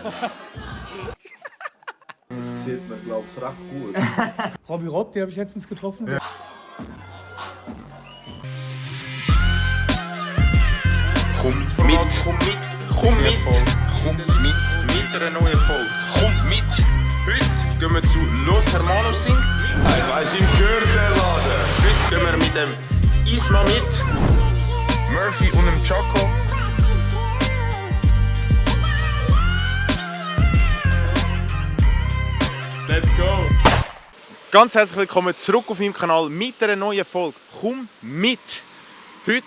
Das sieht man, glaube ich, recht gut. Robbie Robb, den habe ich letztens getroffen. Ja. Komm mit, komm mit einer neuen Folge. Komm mit! Heute gehen wir zu Los Hermanos Sing. Hey, weißt du, im Gürtelladen. Heute gehen wir mit dem Isma mit, Murphy und dem Choco. Let's go! Ganz herzlich willkommen zurück auf meinem Kanal mit einer neuen Folge. Komm mit! Heute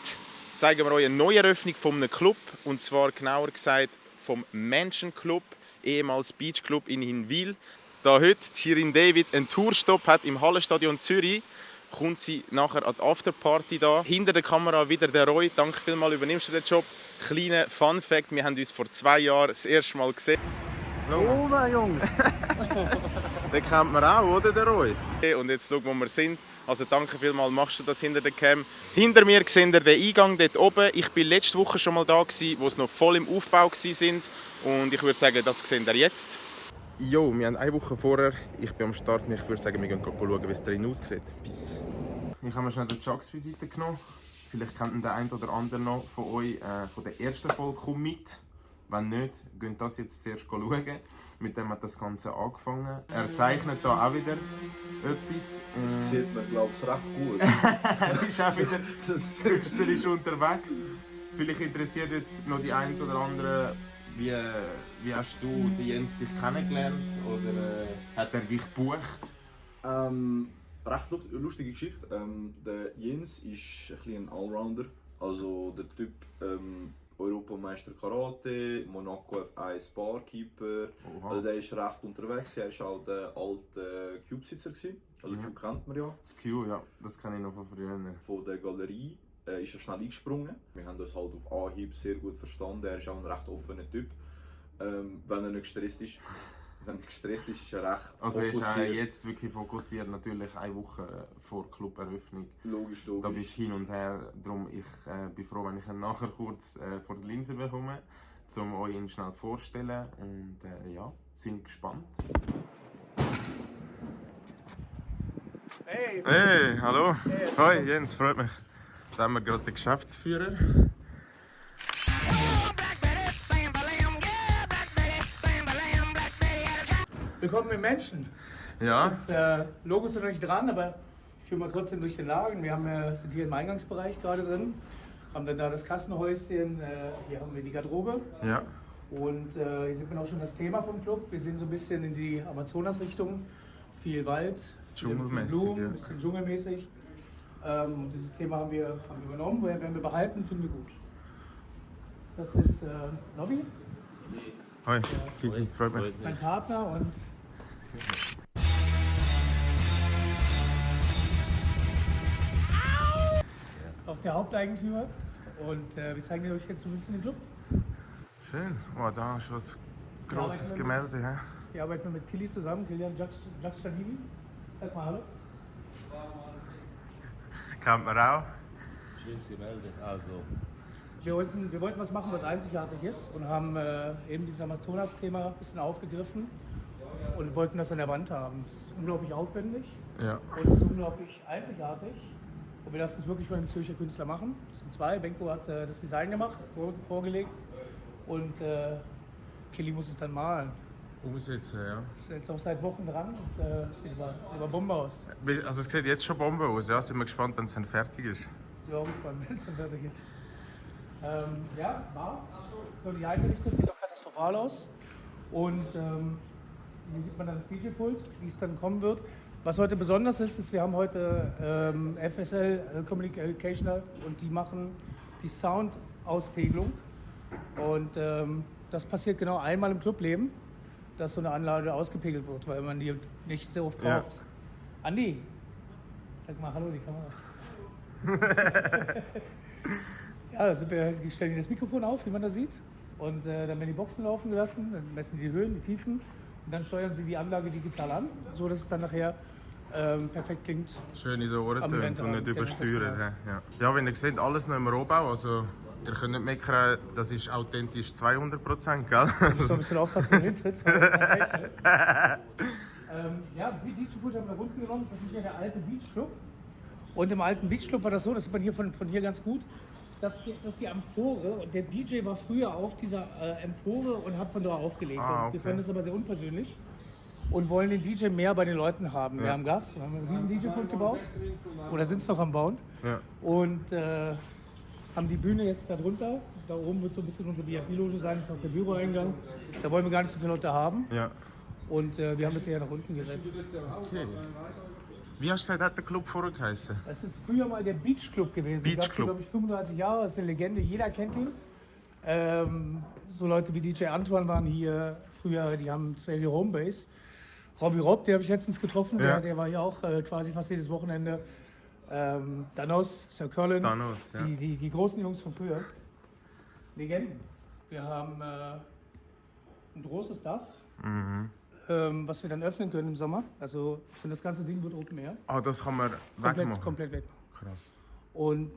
zeigen wir euch eine neue Eröffnung von einem Club, und zwar genauer gesagt vom Mansion Club, ehemals Beach Club in Hinwil. Da heute Shirin David einen Tourstopp hat im Hallenstadion Zürich, kommt sie nachher an die Afterparty da. Hinter der Kamera wieder der Roy. Danke vielmals, übernimmst du den Job. Kleiner Fun Fact: Wir haben uns vor 2 Jahren das erste Mal gesehen. Oh mein Jungs! Den kennt man auch, oder, der Roy? Und jetzt schauen, wo wir sind. Also danke vielmals, machst du das hinter der Cam. Hinter mir seht ihr den Eingang dort oben. Ich war letzte Woche schon mal da, wo sie noch voll im Aufbau waren. Und ich würde sagen, das seht ihr jetzt. Jo, wir haben eine Woche vorher. Ich bin am Start und ich würde sagen, wir gehen schauen, wie es drin aussieht. Bis. Ich habe mir schnell den Chucks Visite genommen. Vielleicht kennt der eine oder andere noch von euch von der ersten Folge «Komm mit». Wenn nicht, geht das jetzt zuerst schauen. Mit dem hat das Ganze angefangen. Er zeichnet hier auch wieder etwas. Das sieht man, glaube ich, recht gut. Er ist auch wieder künstlerisch unterwegs. Vielleicht interessiert jetzt noch die einen oder anderen, wie hast du den Jens dich kennengelernt oder hat er dich gebucht? Recht lustige Geschichte. Der Jens ist ein bisschen ein Allrounder. Also der Typ Europameister Karate, Monaco F1 Barkeeper. Oha. Also der ist recht unterwegs. Er war auch der alte Cube-Sitzer. Also Cube kennt man ja. Das Q, ja, das kenne ich noch von früher. Von der Galerie ist er schnell eingesprungen. Wir haben uns halt auf Anhieb sehr gut verstanden. Er ist auch ein recht offener Typ. Wenn er nicht gestresst ist. Wenn er gestresst ist er recht also er ist fokussiert. jetzt wirklich fokussiert, natürlich eine Woche vor Club-Eröffnung. Logisch. Da bist du hin und her. Darum ich bin froh, wenn ich ihn nachher kurz vor die Linse bekomme, um euch ihn schnell vorzustellen. Und ja, sind gespannt. Hey! Hey, hallo. Hey, Hoi Jens, freut mich. Da haben wir gerade den Geschäftsführer. Willkommen im Menschen. Ja. Das Logo ist noch nicht dran, aber ich führe mal trotzdem durch den Laden. Wir sind hier im Eingangsbereich gerade drin. Haben dann da das Kassenhäuschen, hier haben wir die Garderobe. Ja. Und hier sieht man auch schon das Thema vom Club. Wir sehen so ein bisschen in die Amazonas-Richtung. Viel Wald, viel Blumen, ja. ein bisschen dschungelmäßig. Dieses Thema haben wir übernommen, werden wir behalten, finden wir gut. Das ist Nobby, Hoi, Kisi, freut mich. mein Partner, und auch der Haupteigentümer. Und wir zeigen euch jetzt so ein bisschen den Club. Schön. Oh, da ist was grosses Gemälde. He? Wir arbeiten mit Kili zusammen, Kilian Jakstanivi. Sag mal hallo. Kennt man auch. Schönes Gemälde, also. Wir wollten was machen, was einzigartig ist, und haben eben dieses Amazonas-Thema ein bisschen aufgegriffen und wollten das an der Wand haben. Es ist unglaublich aufwendig Ja. und es ist unglaublich einzigartig. Und wir lassen es wirklich von einem Zürcher Künstler machen. Es sind 2. Benko hat das Design gemacht, vorgelegt, und Kili muss es dann malen. Umsetzen, ja. Ist jetzt auch seit Wochen dran und sieht über Bombe aus. Also es sieht jetzt schon Bombe aus. Ja, sind wir gespannt, wenn es dann fertig ist. Ich bin auch gespannt, wenn es dann fertig ist. Ja, war so die eingerichtet, sieht auch katastrophal aus. Und hier sieht man dann das DJ-Pult, wie es dann kommen wird. Was heute besonders ist, wir haben heute FSL Communicational, und die machen die Sound-Auspegelung. Und das passiert genau einmal im Clubleben, dass so eine Anlage ausgepegelt wird, weil man die nicht so oft braucht. Ja. Andi, sag mal hallo, die Kamera. Ja, die stellen das Mikrofon auf, wie man das sieht. Und dann werden die Boxen laufen gelassen, dann messen die Höhen, die Tiefen. Und dann steuern sie die Anlage digital an, so dass es dann nachher perfekt klingt. Schön in den Ohren tönt und nicht Genau, übersteuert. Ja. Ja, wenn ihr seht, alles noch im Rohbau. Also Ihr könnt nicht meckern, das ist authentisch 200%, gell? Ich muss ein bisschen aufpassen, wenn du hintrittst. Ja, DJ-Pult haben wir nach unten genommen. Das ist ja der alte Beachclub. Und im alten Beachclub war das so, das sieht man hier von hier ganz gut, dass die Amphore, und der DJ war früher auf dieser Empore und hat von da aufgelegt. Okay. Wir fanden das aber sehr unpersönlich und wollen den DJ mehr bei den Leuten haben. Wir haben Gast, wir haben einen riesen DJ-Pult gebaut oder sind es noch am Bauen und haben die Bühne jetzt da drunter. Da oben wird so ein bisschen unsere VIP-Loge sein, das ist auch der Büroeingang. Da wollen wir gar nicht so viele Leute haben. Ja. Und wir haben es eher nach unten gesetzt. Okay. Wie hast du gesagt, hat der Club vorher geheißen? Das ist früher mal der Beach Club gewesen. Beach Gab's, Club. glaube ich, 35 Jahre. Das ist eine Legende. Jeder kennt ihn. So Leute wie DJ Antoine waren hier früher. Die haben zwar hier Homebase. Robbie Robb, den habe ich letztens getroffen. Ja. Der war hier auch quasi fast jedes Wochenende. Danos, Sir Colin. Danos, ja. Die großen Jungs von früher. Legenden. Wir haben ein großes Dach. Was wir dann öffnen können im Sommer. Also für das ganze Ding wird Open Air. Ah, das kann man wegmachen? Komplett weg. Krass. Und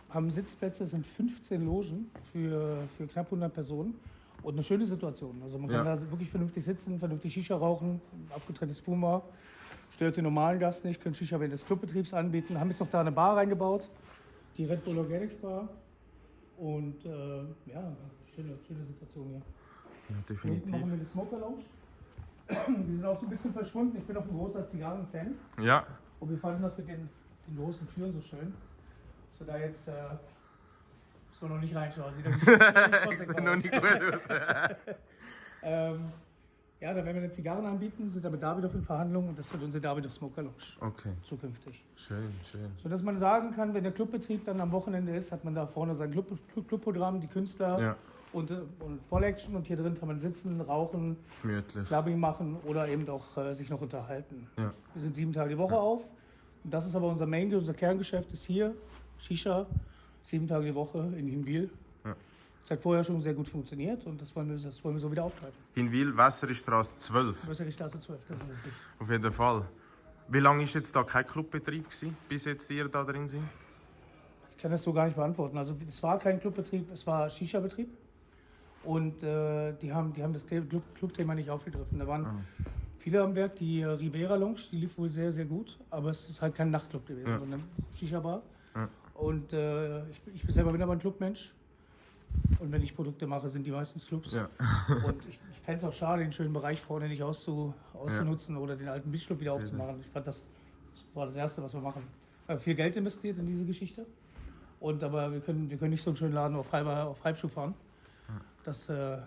haben Sitzplätze, es sind 15 Logen für knapp 100 Personen. Und eine schöne Situation. Also man kann da wirklich vernünftig sitzen, vernünftig Shisha rauchen, abgetrenntes Fuma. Stört den normalen Gast nicht, können Shisha während des Clubbetriebs anbieten. Haben jetzt noch da eine Bar reingebaut, die Red Bull Organics Bar. Und schöne Situation hier. Ja, Hinten definitiv. machen wir eine Smoker Lounge. Die sind auch so ein bisschen verschwunden. Ich bin auch ein großer Zigarren-Fan. Ja. Und wir fanden das mit den großen Türen so schön. So da jetzt müssen wir noch nicht reinschauen. Sieht Noch nicht gut aus. Ja, da werden wir eine Zigarren anbieten, sind da mit David auf in Verhandlungen und das wird unsere David Smoker Lounge Okay, zukünftig. schön. So dass man sagen kann, wenn der Clubbetrieb dann am Wochenende ist, hat man da vorne sein Clubprogramm, die Künstler Ja. und Voll-Action und hier drin kann man sitzen, rauchen, Gemütlich. Clubbing machen oder eben auch sich noch unterhalten. Ja. Wir sind 7 Tage die Woche auf. Und das ist aber unser unser Kerngeschäft ist hier, Shisha, 7 Tage die Woche in Hinwil. Ja. Das hat vorher schon sehr gut funktioniert und das wollen wir so wieder aufgreifen. Hinwil, Wässerstraße 12. Wässerstraße Straße 12, das ist richtig. Auf jeden Fall. Wie lange war jetzt da kein Clubbetrieb gewesen, bis jetzt ihr da drin sind? Ich kann das so gar nicht beantworten. Also es war kein Clubbetrieb, es war Shisha-Betrieb. Und die haben das Clubthema nicht aufgegriffen. Da waren viele am Werk, die Rivera Lounge, die lief wohl sehr, sehr gut. Aber es ist halt kein Nachtclub gewesen, sondern Shisha-Bar. Ja. Und ich selber bin aber ein Clubmensch. Und wenn ich Produkte mache, sind die meistens Clubs. Ja. Und ich fände es auch schade, den schönen Bereich vorne nicht auszunutzen oder den alten Beachclub wieder aufzumachen. Ich fand, das war das Erste, was wir machen. Wir haben viel Geld investiert in diese Geschichte. Aber wir können nicht so einen schönen Laden auf Halbschuh fahren. Das wäre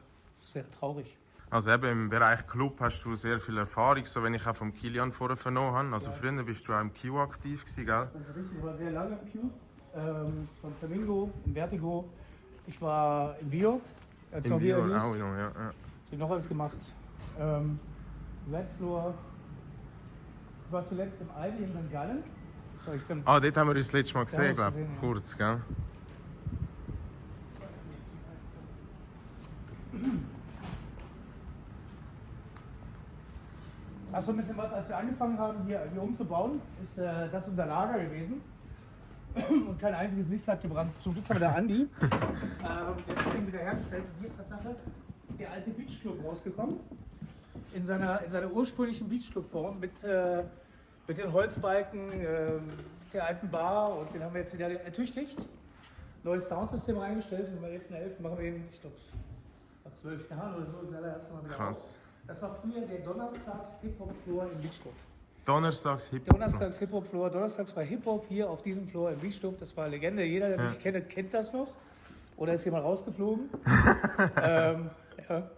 traurig. Also eben im Bereich Club hast du sehr viel Erfahrung, so wenn ich auch vom Kilian vorher vernommen habe. Also früher bist du auch im Q aktiv gewesen, gell? Das ist richtig, ich war sehr lange im Q. Von Flamingo, im Vertigo. Ich war im Bio. Als Im noch Bio Bio auch noch, ja. Was habe ich noch alles gemacht? Red Floor. Ich war zuletzt im Aldi in St. Gallen. So, Ah, dort haben wir uns das letzte Mal gesehen, haben wir glaube uns ich. gesehen, ja. Kurz, gell? Achso, ein bisschen was, als wir angefangen haben, hier umzubauen, ist das unser Lager gewesen. Und kein einziges Licht hat gebrannt. Zum Glück haben wir da Andi, der hat das Ding wieder hergestellt. Und hier ist Tatsache der alte Beachclub rausgekommen. In seiner ursprünglichen Beachclub-Form mit den Holzbalken, der alten Bar. Und den haben wir jetzt wieder ertüchtigt. Neues Soundsystem reingestellt. Und am 11.11. machen wir den, ich glaube, nach 12 Jahren oder so, das allererste Mal wieder Krass. auf. Das war früher der Donnerstags-Hip-Hop-Floor im Beachclub. Donnerstags Hip. Donnerstags Hip-Hop-Floor, donnerstags war Hip-Hop hier auf diesem Floor im Beachclub. Das war Legende. Jeder, der mich kennt das noch. Oder ist jemand rausgeflogen. Ja.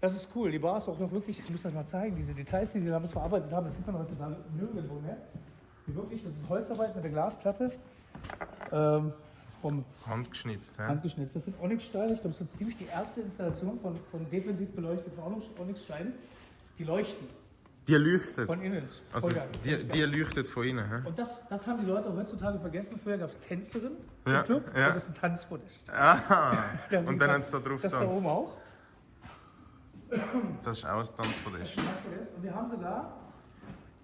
Das ist cool. Die Bar ist auch noch wirklich, ich muss das mal zeigen, diese Details, die sie damals verarbeitet haben, das sieht man heutzutage nirgendwo mehr. Die wirklich, das ist Holzarbeit mit der Glasplatte. Vom Handgeschnitzt, hä? Handgeschnitzt. Das sind Onyx-Steine. Ich glaube, das ist ziemlich die erste Installation von defensiv beleuchteten Onyx-Steinen. Die leuchten Die leuchtet. von innen. Also Voll geil. die leuchtet von innen, hä? Und das haben die Leute heutzutage vergessen. Früher gab es Tänzerin Ja, im Club ja. und das ist ein Tanzmodest. Aha! Und dann haben sie da drauf Das da getanzt. oben auch. Das ist auch ein Tanzpodest. Ein Tanzmodest. Und wir haben sogar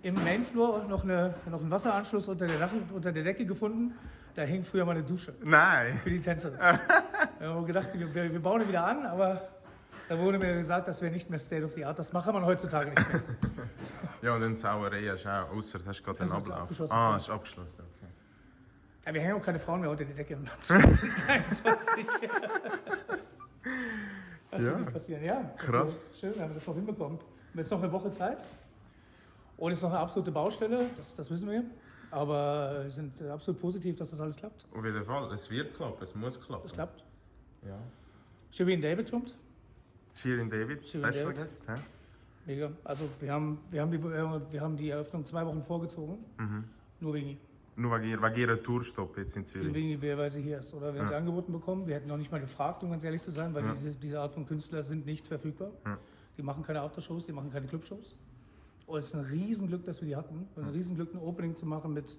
im Mainfloor noch einen Wasseranschluss unter der Decke gefunden, Da hing früher mal eine Dusche Nein. für die Tänzerin. Wir haben gedacht, wir bauen die wieder an, aber da wurde mir gesagt, das wäre nicht mehr State of the Art. Das macht man heutzutage nicht mehr. Ja, und dann Sauerei hast du auch, ausser du hast gerade einen Das ist Ablauf. abgeschlossen. Ah, ist abgeschlossen. Okay. Ja, wir hängen auch keine Frauen mehr unter die Decke im 2021. Das Ja. wird nicht passieren, ja. Das Krass. ist schön, wir haben das noch hinbekommen. Wir haben jetzt noch eine Woche Zeit. Und es ist noch eine absolute Baustelle, das wissen wir. Aber wir sind absolut positiv, dass das alles klappt. Auf jeden Fall, es wird klappen, es muss klappen. Das klappt. Ja. Shirin David kommt. Shirin David, Shirin Special David. Guest. Hä? Mega. Also wir haben die Eröffnung 2 Wochen vorgezogen. Nur wegen ihr. Nur wegen ihrer Tourstopp jetzt in Zürich. Wegen ihr, weil sie hier ist. Oder wir haben sie angeboten bekommen. Wir hätten noch nicht mal gefragt, um ganz ehrlich zu sein, weil diese Art von Künstler sind nicht verfügbar. Die machen keine Aftershows, die machen keine Clubshows. Und es ist ein Riesenglück, dass wir die hatten. Und ein Riesenglück, ein Opening zu machen mit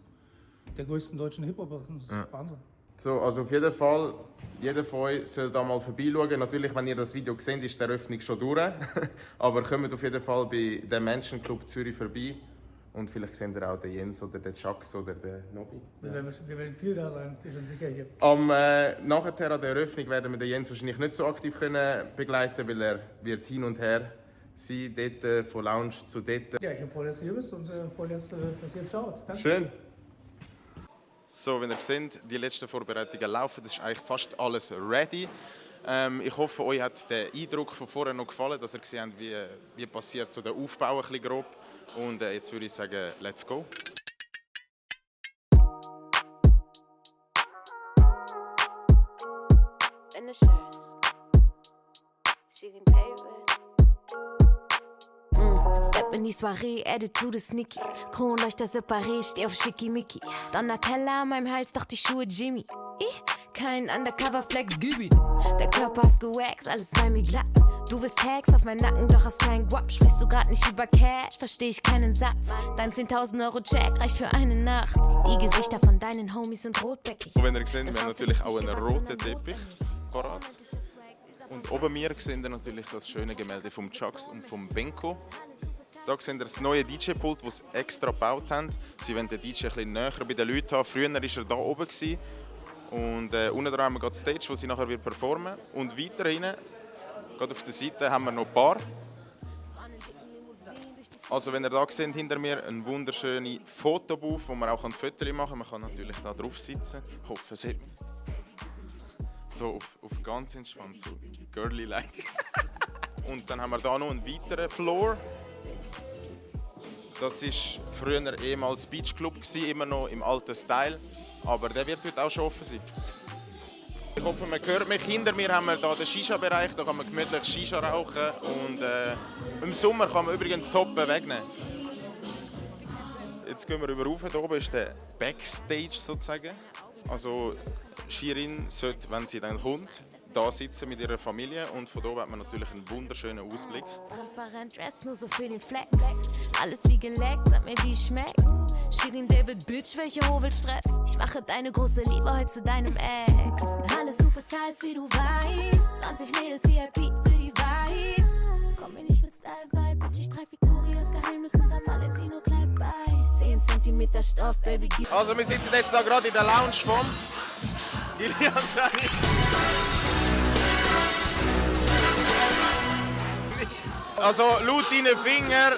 der größten deutschen Hip-Hop. Das ist Wahnsinn. So, also auf jeden Fall, jeder von euch soll da mal vorbeischauen. Natürlich, wenn ihr das Video seht, ist die Eröffnung schon durch. Aber kommt auf jeden Fall bei dem Menschenclub Zürich vorbei. Und vielleicht seht ihr auch den Jens oder den Chucks oder den Nobby. Wir werden viel da sein. Wir sind sicher hier. Nachher an der Eröffnung werden wir den Jens wahrscheinlich nicht so aktiv können begleiten, weil er wird hin und her sein, dort von Lounge zu dort. Ja, ich habe voll, dass du hier bist und voll, dass ihr schaut. Danke. Schön. So, wie ihr seht, die letzten Vorbereitungen laufen. Das ist eigentlich fast alles ready. Ich hoffe, euch hat der Eindruck von vorher noch gefallen, dass ihr gesehen habt, wie passiert so der Aufbau ein bisschen grob. Und jetzt würde ich sagen, let's go. Finishers. Shirin David. Step in die Soiree, Attitude sneaky. Kronleuchter separé, steh auf Schickimicki. Donatella an meinem Hals, doch die Schuhe Jimmy. Kein Undercover-Flex, gib ihn. Der Körper ist gewaxt, alles bei mir glatt. Du willst Tags auf meinen Nacken, doch hast keinen Guap. Sprichst du grad nicht über Cash, versteh ich keinen Satz. Dein 10.000 Euro Check reicht für eine Nacht. Die Gesichter von deinen Homies sind rotbäckig. Und wenn ihr seht, wir haben natürlich auch einen roten Teppich parat. Und oben mir seht ihr natürlich das schöne Gemälde vom Chucks und vom Benko. Da seht ihr das neue DJ-Pult, das sie extra gebaut haben. Sie wollen den DJ ein bisschen näher bei den Leuten haben. Früher war er hier oben. Und unten dran haben wir die Stage, wo sie nachher performen wird. Und weiter hinten, gerade auf der Seite, haben wir noch ein Bar. Also wenn ihr da seht, hinter mir eine wunderschöne Fotobooth, wo man auch Fotos machen kann. Man kann natürlich da drauf sitzen. Ich hoffe, es sieht mich. So auf ganz entspannt, so girly-like. Und dann haben wir da noch einen weiteren Floor. Das war früher ehemals Beach Club, immer noch im alten Style. Aber der wird heute auch schon offen sein. Ich hoffe, man hört mich. Hinter mir haben wir hier den Shisha-Bereich, da kann man gemütlich Shisha rauchen. Und im Sommer kann man übrigens Toppen wegnehmen. Jetzt gehen wir rauf. Hier oben ist der Backstage sozusagen. Also Shirin sollte, wenn sie dann kommt, da sitzen mit ihrer Familie und von hier hat man natürlich einen wunderschönen Ausblick. Transparent Dress, nur so für den Flex. Alles wie geleckt, sag mir wie schmeckt. Shirin David, Bitch, welche Hovelstress. Ich mache deine große Liebe heute zu deinem Ex. Alles super size, wie du weißt. 20 Mädels VIP für die Vibes. Komm mir nicht mit Style-Vibe, Bitch, ich trag Victorias Geheimnis und am Valentino bleib bei. 10 cm Stoff, Baby, gib. Also wir sitzen jetzt da gerade in der Lounge vom Ilian Gianni. Also laut deinen Fingern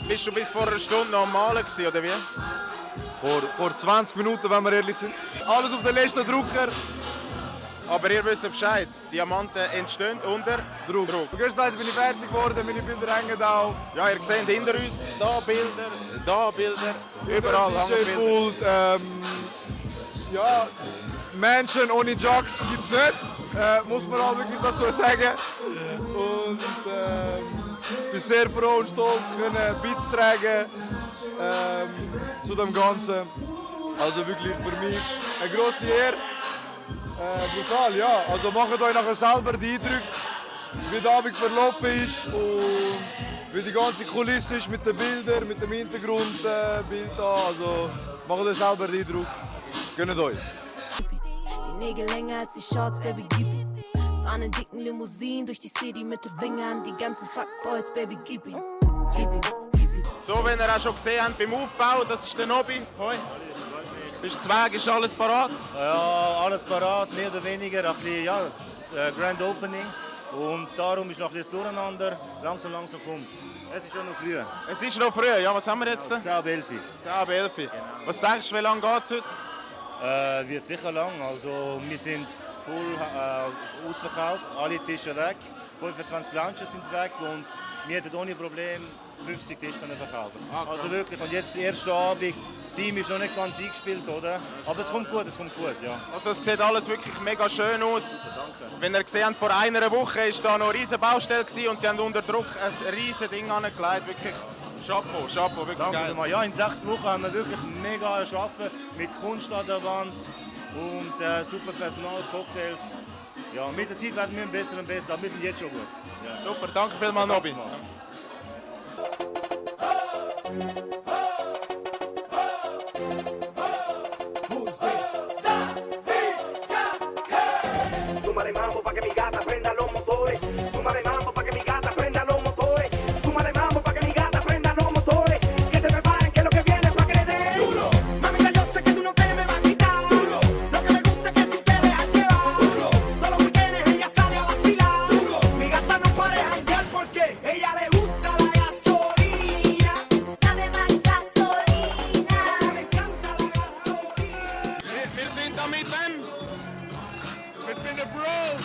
bist du bis vor einer Stunde noch am Malen gewesen, oder wie? Vor 20 Minuten, wenn wir ehrlich sind. Alles auf den letzten Drucker. Aber ihr wisst Bescheid, Diamanten entstehen unter Druck. Gestern bin ich fertig geworden, meine Bilder hängen auch. Ja, ihr seht hinter uns, da Bilder, überall hängen Bilder. Pult, ja, Menschen ohne Jocks gibt es nicht, muss man auch wirklich dazu sagen. Und ich bin sehr froh und stolz, können beizutragen zu dem Ganzen. Also wirklich für mich eine grosse Ehre. Brutal, ja. Also macht euch nachher selber die Eindrücke, wie der Abend verlaufen ist und wie die ganze Kulisse ist mit den Bildern, mit dem Hintergrundbild da. Also macht euch selber den Eindruck. Gönnt euch. Die Nägel länger als die Shorts, Baby, gib ihm. Fahren in dicken Limousinen durch die City mit den Fingern. Die ganzen Fuckboys, Baby, gib ihm. Gib ihm, gib ihm. So, wenn ihr auch schon gesehen habt beim Aufbau, das ist der Nobby. Hoi. Bist Zweig, ist alles parat? Ja, alles parat, mehr oder weniger. Ein bisschen, ja, Grand Opening. Und darum ist noch ein bisschen durcheinander. Langsam kommt es. Es ist schon noch früh. Es ist noch früh, ja, was haben wir jetzt? 10 ab 11. 10 ab 11. Was denkst du, wie lange geht es heute? Wird sicher lang. Also, wir sind voll ausverkauft, alle Tische weg. 25 Lounges sind weg und wir hätten ohne Problem 50 Tische verkaufen. Also wirklich, und jetzt der erste Abend, das Team ist noch nicht ganz eingespielt, oder? Aber es kommt gut, ja. Also es sieht alles wirklich mega schön aus. Wenn ihr gesehen habt, vor einer Woche war da noch eine riesige Baustelle und sie haben unter Druck ein riesiges Ding angelegt. Wirklich Chapeau, wirklich Danke geil. dir mal. Ja, in 6 Wochen haben wir wirklich mega arbeiten mit Kunst an der Wand und super Personal, Cocktails. Ja, mit der Zeit werden wir besser und besser, aber wir sind jetzt schon gut. Ja. Super, danke vielmals, Nobby. Súmale mambo pa' que mi gata prenda los motores. Súmale mambo pa' que mi gata prenda los motores. Súmale mambo pa' que mi gata prenda los motores. Que se preparen que lo que viene es pa' que le den duro. Mamita, yo sé que tú no te me vas a quitar duro. Lo que me gusta es que tú te dejas llevar duro. Todos los weekends ella sale a vacilar duro. Mi gata no para de janguear porque ella le gusta la gasolina. Dame más gasolina. Le encanta la gasolina. Wir sind da mit dem. Mit den Bros.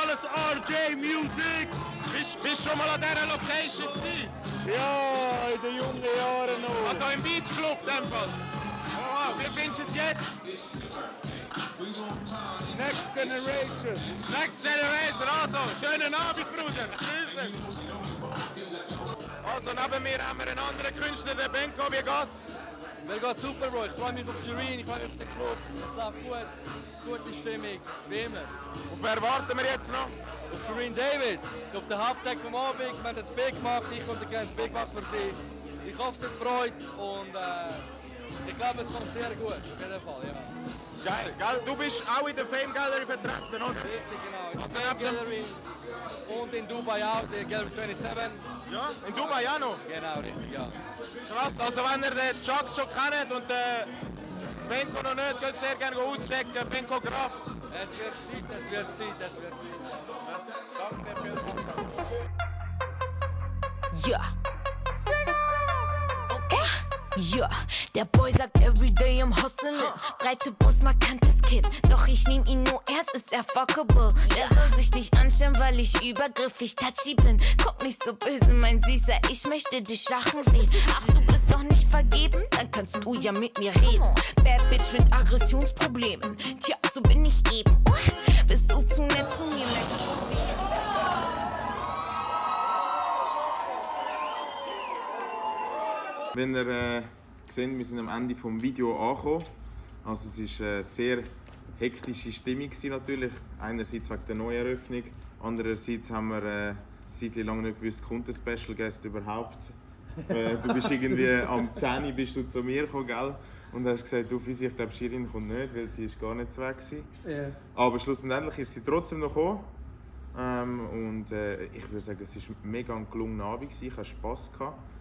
Alles RJ Music. Bist du schon mal an dieser Location gewesen? Ja, in den jungen Jahren noch. Also im Beach Club in dem Fall. Oh, wie findest du es jetzt? Next Generation. Next Generation, also, schönen Abend, Bruder. Grüße. Also, neben mir haben wir einen anderen Künstler, der Benko. Wie geht's? Mir geht's super, Bro. Ich freue mich auf Shirin, ich freue mich auf den Club. Es läuft gut, gute Stimmung, wie immer. Auf wer warten wir jetzt noch? Auf Shirin David, auf den Hauptdeck vom Abend. Wir haben das Big gemacht, ich und der kleines Big gemacht für sie. Ich hoffe, sie hat Freude und ich glaube, es kommt sehr gut, auf jeden Fall, ja. Geil. Du bist auch in der Fame Gallery vertreten, oder? Richtig, genau. In Also der Fame Gallery und in Dubai auch, der Gallery 27. Ja, in Dubai auch noch. Genau, richtig, ja. Krass, also wenn ihr den Chucks schon kennt und den Benko noch nicht, könnt ihr sehr gerne auschecken. Benko Graf. Es wird Zeit. Danke dir vielmals. Ja. Okay. Ja, der Boy sagt everyday I'm hustling. Breite Brust, markantes Kinn. Doch ich nehm ihn nur ernst, ist er fuckable. Der soll sich nicht anstellen, weil ich übergriffig touchy bin. Guck nicht so böse, mein Süßer, ich möchte dich lachen sehen. Ach, du bist doch nicht vergeben? Dann kannst du ja mit mir reden. Bad Bitch mit Aggressionsproblemen. Tja, so bin ich eben. Bist du zu nett zu mir, merkst du? Wenn ihr seht, wir sind am Ende des Videos angekommen. Also es war eine sehr hektische Stimmung natürlich. Einerseits wegen der Neueröffnung, andererseits haben wir eine Zeit lang nicht gewusst, kommt der Special Guest überhaupt. Du bist irgendwie am 10 Uhr bist du zu mir gekommen, gell? Und hast gesagt, du Fisi, ich glaube Shirin kommt nicht, weil sie ist gar nicht zu weg war. Ja. Aber schlussendlich ist sie trotzdem noch gekommen. Ich würde sagen, es war ein mega gelungener Abend. Ich hatte Spass.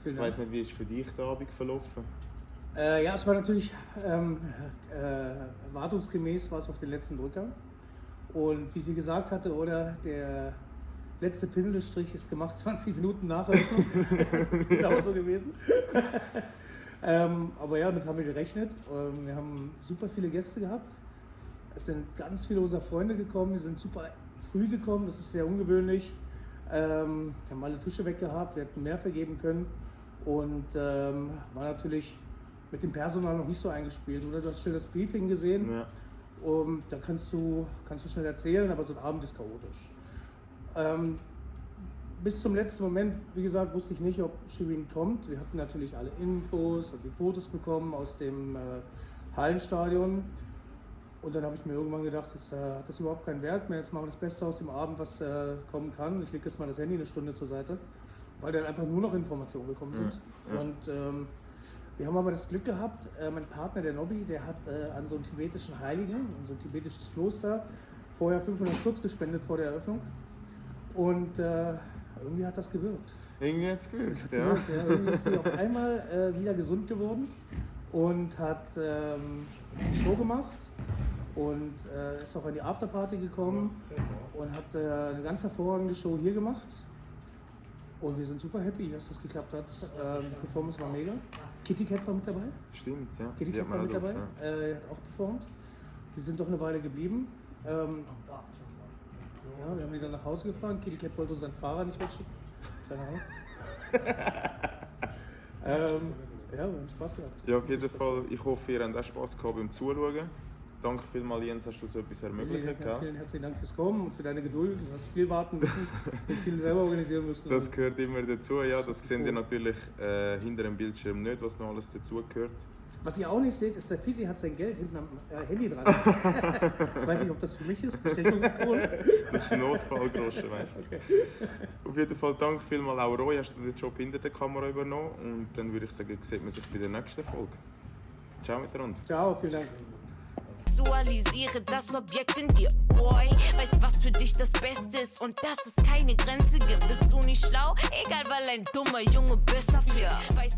Ich weiss nicht, wie ist für dich der Abend verlaufen? Ja, es war natürlich erwartungsgemäß war es auf den letzten Drücker. Und wie ich dir gesagt hatte, oder der letzte Pinselstrich ist gemacht 20 Minuten nach Eröffnung. Das ist genauso gewesen. Aber ja, damit haben wir gerechnet. Wir haben super viele Gäste gehabt. Es sind ganz viele unserer Freunde gekommen. Wir sind super früh gekommen, das ist sehr ungewöhnlich. Wir haben alle Tische weggehabt, wir hätten mehr vergeben können. Und war natürlich mit dem Personal noch nicht so eingespielt. Oder? Du hast schon das Briefing gesehen. Ja. Da kannst du schnell erzählen, aber so ein Abend ist chaotisch. Bis zum letzten Moment, wie gesagt, wusste ich nicht, ob Shirin kommt. Wir hatten natürlich alle Infos und die Fotos bekommen aus dem Hallenstadion. Und dann habe ich mir irgendwann gedacht, jetzt hat das überhaupt keinen Wert mehr. Jetzt machen wir das Beste aus dem Abend, was kommen kann. Ich lege jetzt mal das Handy eine Stunde zur Seite, weil dann einfach nur noch Informationen gekommen sind. Ja. Und wir haben aber das Glück gehabt, mein Partner, der Nobby, der hat an so einem tibetischen Heiligen, an so ein tibetisches Kloster, vorher 500 Stutz gespendet vor der Eröffnung. Und irgendwie hat das gewirkt. Irgendwie hat es gewirkt, ja. Irgendwie ist sie auf einmal wieder gesund geworden. und hat die Show gemacht und ist auch an die Afterparty gekommen und hat eine ganz hervorragende Show hier gemacht. Und wir sind super happy, dass das geklappt hat. Die Performance war mega. Kitty Cat war mit dabei. Stimmt, ja. Kitty Die Cat hat war man mit auch dabei. drauf, Hat auch performt. Die sind doch eine Weile geblieben. Ja, wir haben die dann nach Hause gefahren. Kitty Cat wollte unseren Fahrer nicht wegschicken. Keine Ahnung. Ja, wir haben Spaß gehabt. Ja, auf jeden Fall. Ich hoffe, ihr habt auch Spass gehabt beim Zuschauen. Danke vielmals, Jens, hast du so etwas ermöglicht. Vielen herzlichen Dank fürs Kommen und für deine Geduld. Du hast viel warten müssen und viel selber organisieren müssen. Das gehört immer dazu, ja. Das seht ihr natürlich hinter dem Bildschirm nicht, was noch alles dazugehört. Was ihr auch nicht seht, ist, der Fisi hat sein Geld hinten am Handy dran. Ich weiß nicht, ob das für mich ist, Bestechungscode. Das ist ein Notfallgroschen, weißt du. Okay. Auf jeden Fall danke vielmals auch Roy, hast du den Job hinter der Kamera übernommen. Und dann würde ich sagen, sieht man sich bei der nächsten Folge. Ciao miteinander. Ciao, vielen Dank. Visualisiere das Objekt in dir, boy. Weiß, was für dich das Beste ist und dass es keine Grenze gibt. Bist du nicht schlau? Egal, weil ein dummer Junge besser fliegt. Weiß